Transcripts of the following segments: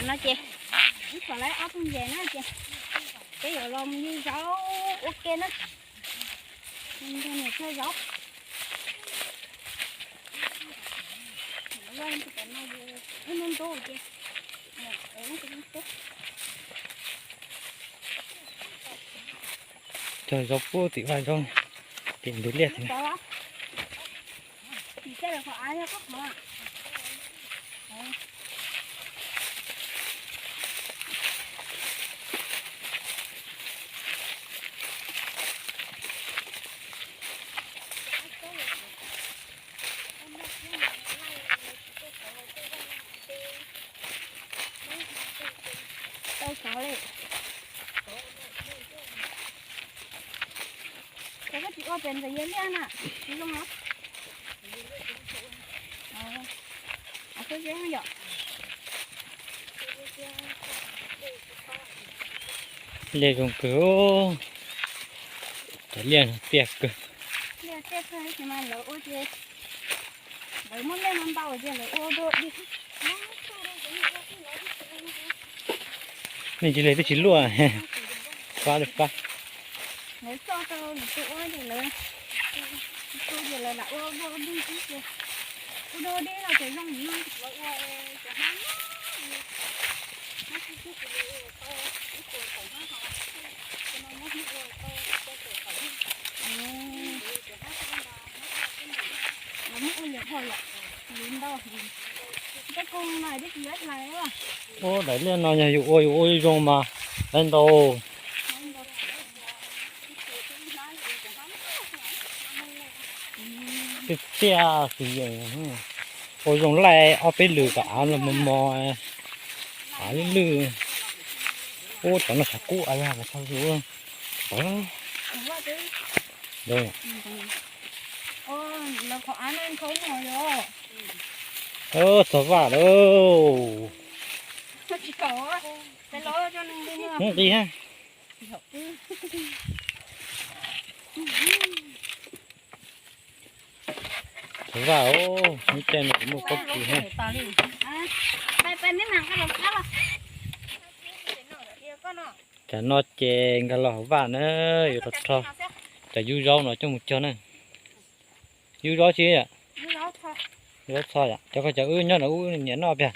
No ces ib txhom lawv ob tug ntses na ces peb yuav los mus yug zaub ua ke na. Mus nrog niam kawg zaub. Ntub ntub ces cog zaub puag tim vaj zaub, tim ntug liaj thiab. Tau xov li. Cov koj tsis ua pem ntawm yawg liaj na, tsis zoo los? Yog. Liaj zoo kawg, cov liaj tiaj kawg. Liaj tiaj kawg tab sis mas lawv ua ces lawv muaj liaj no ntau ces lawv ua dua dig. Nej ntsis li twb tsis luaj, fab li fab. Lawv coj rau lwm tus ua ces lawv, tus ces lawv lam ua dua dig xwb ces ua dua dig no ces zoo no lawv ua cov hmab. Ua daim liaj no yog yus ua yus ua zoo mas lawv ntau. Tiaj tiaj xwb, ua zoo laij ob peb lwm kom av los mos mos, av lwj lwj. Ub, cov no tshav kub av yog tau ntawd. Txog vaj lawm. Nqis ha. Txog vaj os, lub caij no kuv muaj pob kws ha. Tsam no ces nkag los hauv vaj na, yuav rau rho cov yub zaub no coj mus cog na. Yub zaub tsi? Yub zaub txho yom, cov koj cov wb nyob no wb niam noj piag.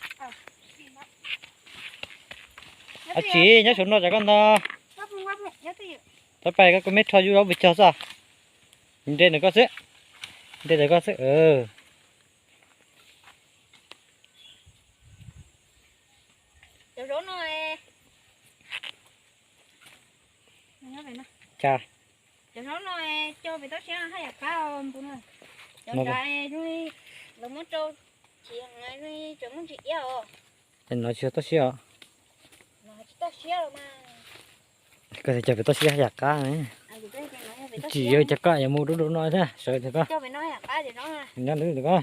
Ab tsi, nyob saum no tsam koj ntog. Tau pais koj, koj meb rho yub zaub pes cog xwb. Nres ntawm koj xwb, nres ntawm koj xwb. Cov zaub no, cov zaub no cog pem toj siab haj yam qab npua na. Cov nrad zoo li lawv muab rau, tsis zoo li tseem muaj ntsis iab os. Ces no tsis yog toj siab os. Tsis toj siab los mas. Koj tias cog pem toj siab haj yam qab. Tsis yog cov koj yuav mus dub dub no thiab sawv tias koj nyob lwm koj.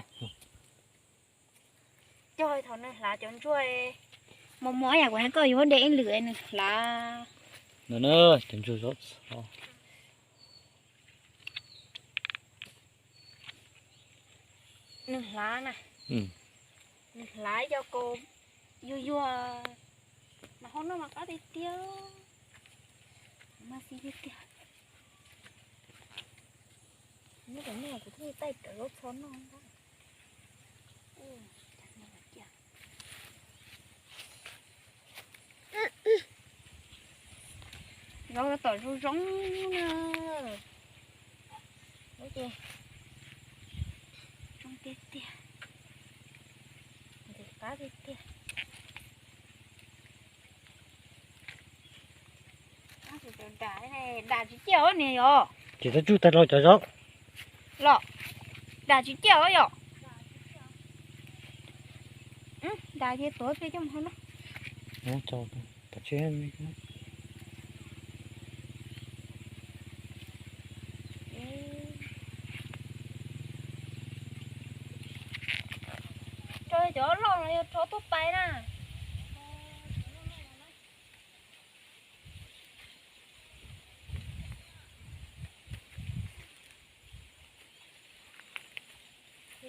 Cog thaum nws hlav cov ntsuag mos mos yam kuv hais koj yuav de ib lwm nws hlav. No na, cov ntsuag zaub txho. Nws hlav na. Nws hlav yog kaus yuag yuag, mas hau noj mas qab tiag tiag, mas xis tiag tiag. Nyob tom no kuv thiaj taij rawv zaub txho noj ntag. Zaub tab tom zoo zoo na. Zaub ces zoo tiag tiag, ntxim qab tiag tiag. Dam tsis ciaj os niam yom. Ces tau tsuj tag los cov zaub los. Dam tsis ciaj os yom. Dam ces tuav pem coj mus hau na. Rho cov loj los yog rho tuaj pais na.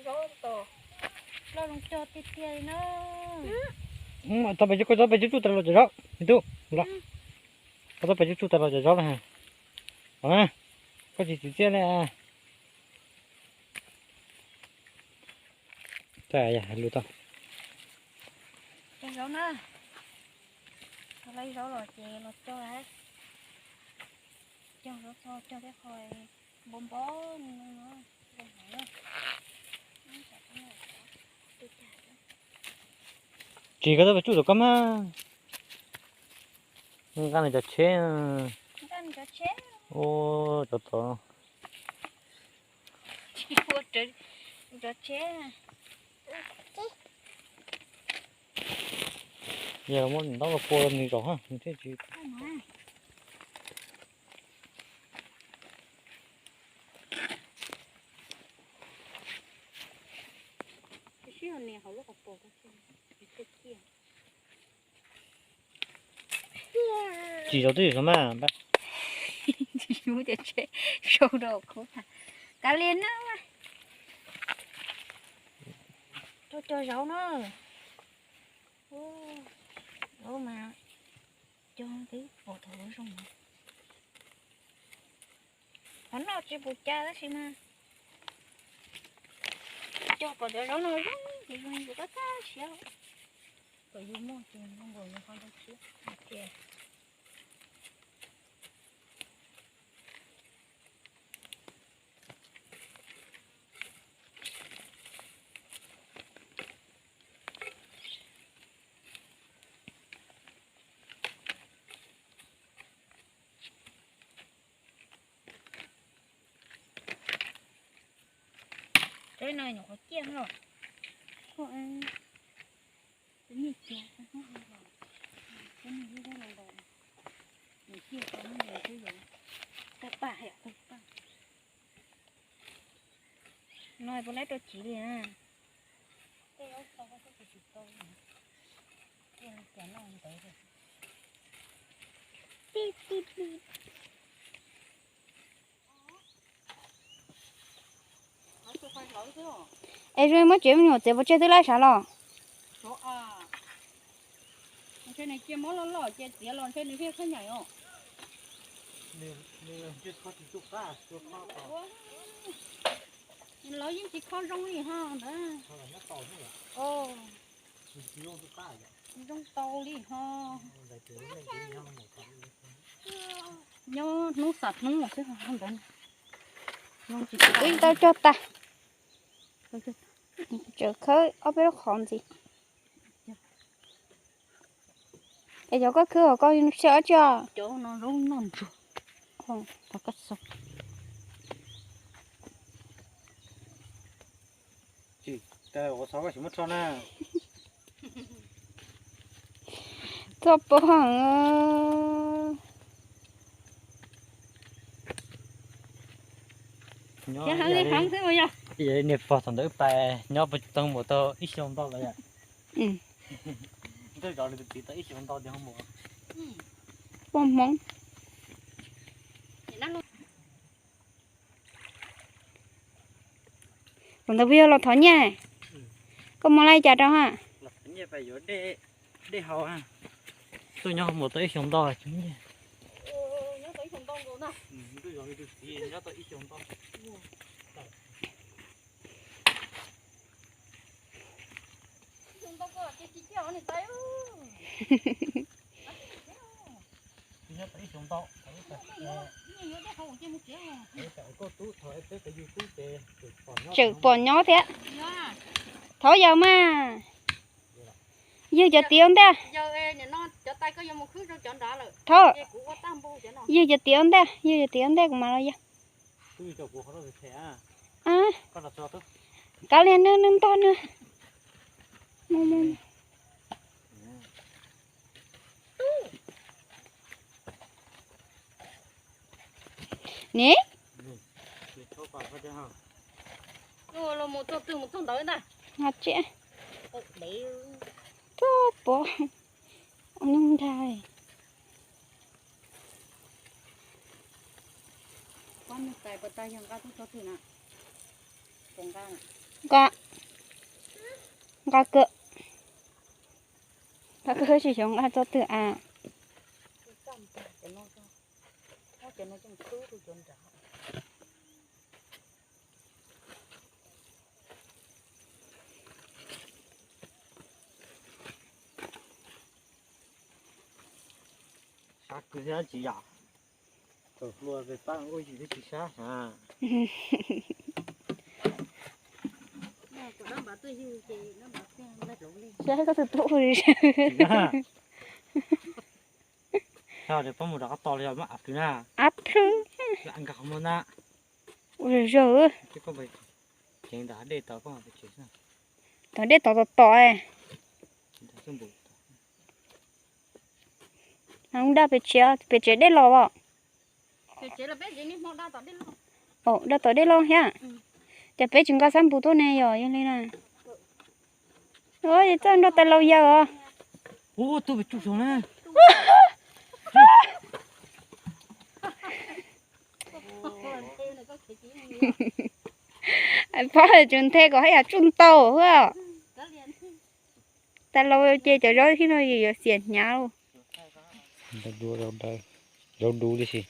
Zaub tom loj zoo cog tiag tiag li na. Tau pes tsuj, koj tau pes tsuj tsuj tas los cov zaub me tub los. Koj tau pes tsuj tsuj tas los cov zaub na. Koj tsis txiv txiaj li. Lus tau. Cog zaub na. Tau zaub los ces los cog, cog zaub txog cog thiab qhov npo npo. Tsis, koj tau pes tsuj tom koj mas. Nqa nws cov tsheb. Ua cov tod. Yog muab ntaub los pua nws zaum nws thiaj tsis. Tsis zaum twb yuav zaum mas. Tsis muab cov tsheb sau rau khub. Kav liam na. Cog zaub na. Zaub mas cog twb pom thaum lub zoo. Qhov no tsis pum cas tab sis mas cog pom cov zaub no zoo ces zoo yus tab kab siab. Kom yus muaj ces zoo nkaus yus qhov zoo siab. Teb no nyuam qhuav ciaj los. No puas laib rau chiv li na. Es zoo muab tsev me nyuam txiav pov tseg twb laib sav los. Ntshe nws cia mob loj loj ces txiav los ntshe nws thiaj khaub ncaim os. Lawv yeej tsis kho zoo li ho ntawd. Zoo tau li ho. Nyob hnub xam hnub los xwb ho ntawd. Wb tau cog tag. Tseem khawb ob peb lub qhov ntxiv. Es cov koj khwb hauv koj xyaw dab tsi os? Cov no zaub noj ntsuag. Thov koj xav. Tsis, ua xov koj tsis muab rho na. Txhob poob heev. Niam pog thaum ntawd wb pais nyob pes tsawg tau mus tau ib xyoo ntau lawm yom. Ntshe zov nws tus txiv tau ib xyoo ntau tias ho mus. Poj Hmoob. Thaum ntawd peb yog los thov nyiaj, koj muab laib cas rau ha? Dej haus, tuaj nyob mus tau ib xyoo ntau tsis nyiaj. Nyob tau ib xyoo ntau. Tseem pom nyob thiab. Thov yawg mas. Yawg cov tiav ntag. Thov, yawg cov tiav ntag, yawg cov tiav ntag kuv mam los yawg. Kav liam nws, nws ntog nws. Ni. Txog pov, nyuj nrag. Nqa, nqa kawg. Pab koj tsis xyov nqa txoj twg a. Sab kwv thiab tsis yom. Thaum hluas peb pab ua yim thiab tsis sab na. Sab koj tus tub. Tsis yog, pab mus rau qab tos li yog muab av plhws na. Av plhws. Nkag qhov muag na. Ua zog zog. Ceev ntawm dej tod, tod dej tod tom tom. Daj pes tsev, pes tsev dej los os. Daj tom dej los thiab. Ces peb tsis nqa xab npus tuaj ne yog yog li na. Txawj nrog tais laus yawg os. Pab tsuas nthe kom haj yam tsuj ntau xwb. Tais laus ces cov zaub thiab no yuav xiam hnyav. Zaub dub li si.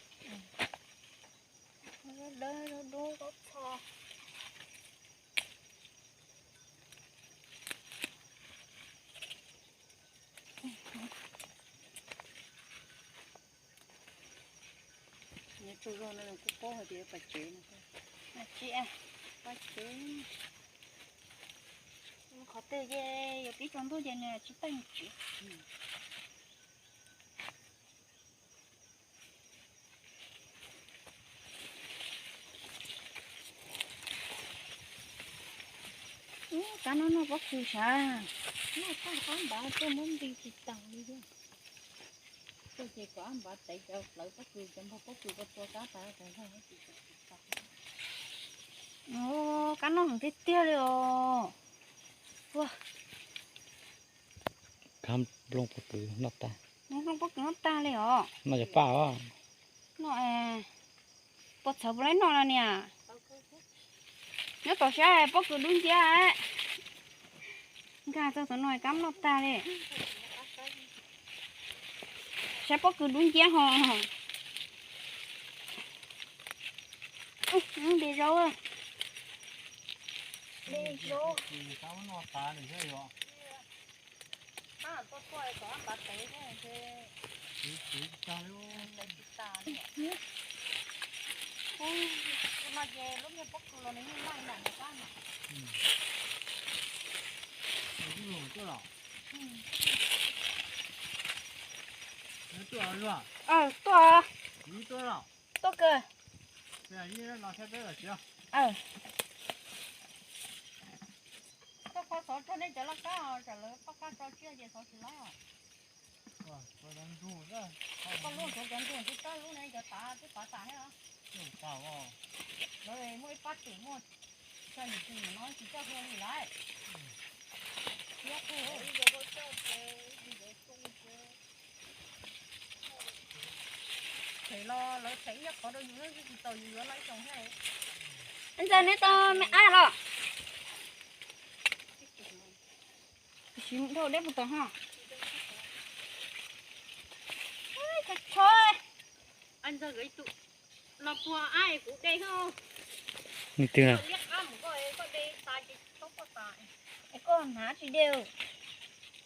Nyob tsaug zog no kuj paub hais tias pais tsev no. Tsis, pais tsev. Qhov twg ces yuav pib tsaus ntuj ces nws tsis tau tsev. Ub, kab no noj pob kws sav. Noj tag qab npav tuaj muab nti tsis taus li thiab. Tuaj ces kom ab npav tev cov plawv pob kws, cov npog pob kws ko tua kab tas tas zog. Ub, kab noj heev tiag tiag li os. Ua, kab nplooj pob kws noj tag. Nplooj pob kws noj tag li os. Noj cov paj os. Noj, puas txhawv puas laib noj no niam? Nyob tom sab pob kws dub nciab. Nkag txog tom no kab noj tag li. Sab pob kws dub nciab ho. Npis zaub, npis zaub. Ub, no ces lub niag pob kws los nws yeej laij nram nws qab na. Tuaj, tuaj kawg. Koj kho xov rau nej cov laj kab, tsam lawv poj kab tso tsiaj ces xov tsis laib os. Koj lub ntsuav cov ntsuag tsis tau lub ne, cov tav twb pav tas thiab os. Lawv muaj ib pab twm muaj xya yim twm no tsis coj hlua li lawm. Thiab qhov them los lawv them ib nyuag qhov rau yus, tsis tau yus yuav no ib xyoos thiab. Ntxawg, neb tau me ab los? Sim mus dhau deb puag tod ho. Tsho, no puag ab kuv de. Liab qab mus koj, koj de tas ces txhob koj tas. Es koj hnav tsis de.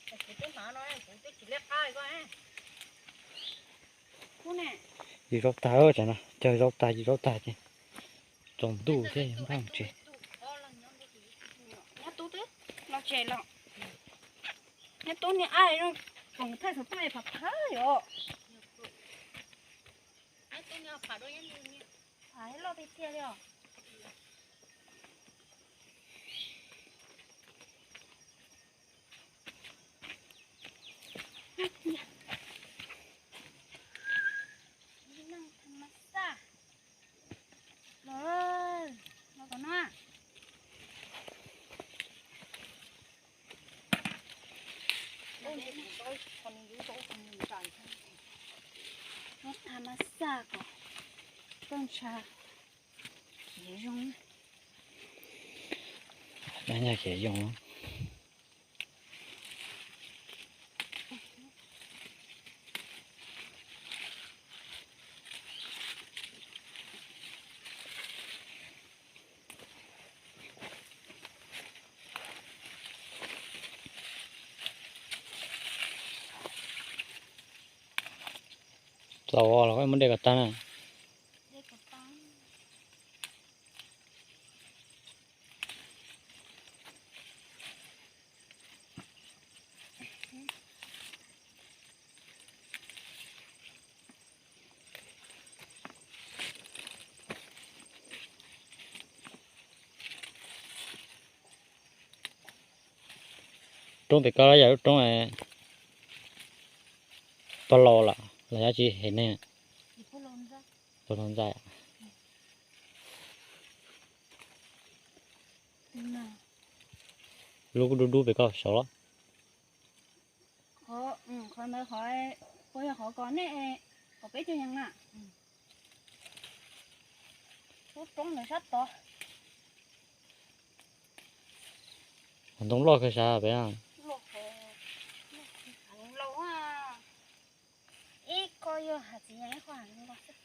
Kuv twb hnav no, kuv twb tsis liab qab koj. Yus zaub tag, tsam no cog zaub tag, yus zaub tag ces tsaus ntuj thiab npaj mus tsev. Nyob tub twb los tsev los. Nyob tub niag ab zoo, thaij xov tooj phav phav yom. Phav loj tiag tiag li os. Los, los tom no. Muab tha mas xaj kom koj ntsha khiav zoo. Nyaj khiav zoo. Tau los muab de kom tag na. Roob pem ko yog lub roob pog laus los los yog tsis hem neeg? Pog laus ntxawm. Lub kuj dub dub pem ko saud los. Qhov ntawd qhov, puas yog qhov ko ne, qhov peb caug yas na. Lub roob ntawd sab tod. Qhov ntoo loj kawg sav pem. Ib ko yog hav txiv, yog ib qho hav ntoo loj xwb.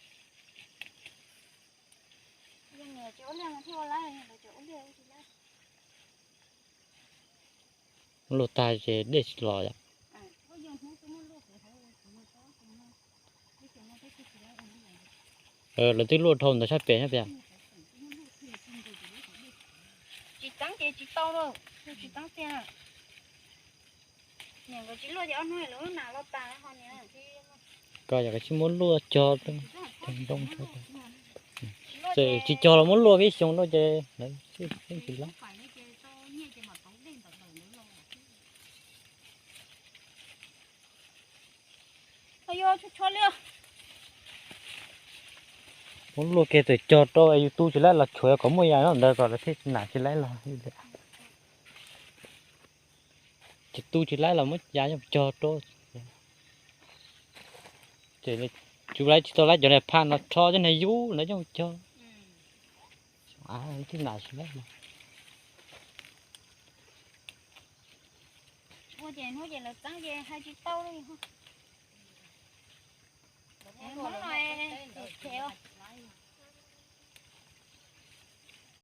Yog niam tsis ua liaj mas thiaj ua lawm, yog lawv tseem ua liaj tsis lawm. Muab luaj tag ces dej tsis los yom. Lawv twb luaj dhau ntawd sab pem thiab tiag. Tsis txeeb ces tsis tau lawm, tsis txeeb tiag. Niam nkawd tsis luaj ces ob hnub lawv lub nas los tas ho niam. Koj yog koj tsis muab luaj cog, tsis cog los muab luaj ib xyoo no ces lawv tsis txeeb tsis lawm. Muab luaj kiag tawm cog rau yus tu tsis laib los tshuav kom muaj yas nyob ntawd kom lawv thiaj nam tsis laib los. Ces tu tsis laib los muab yas cog rau. Ces tsis laib, tsis tau laib cov niag phaj no rho cov niag yub ntawd coj cog. Thiaj nam tsis laib los. Ua ces hnub ces lawv txeeb ces hais tsis tau li. Hnub no ces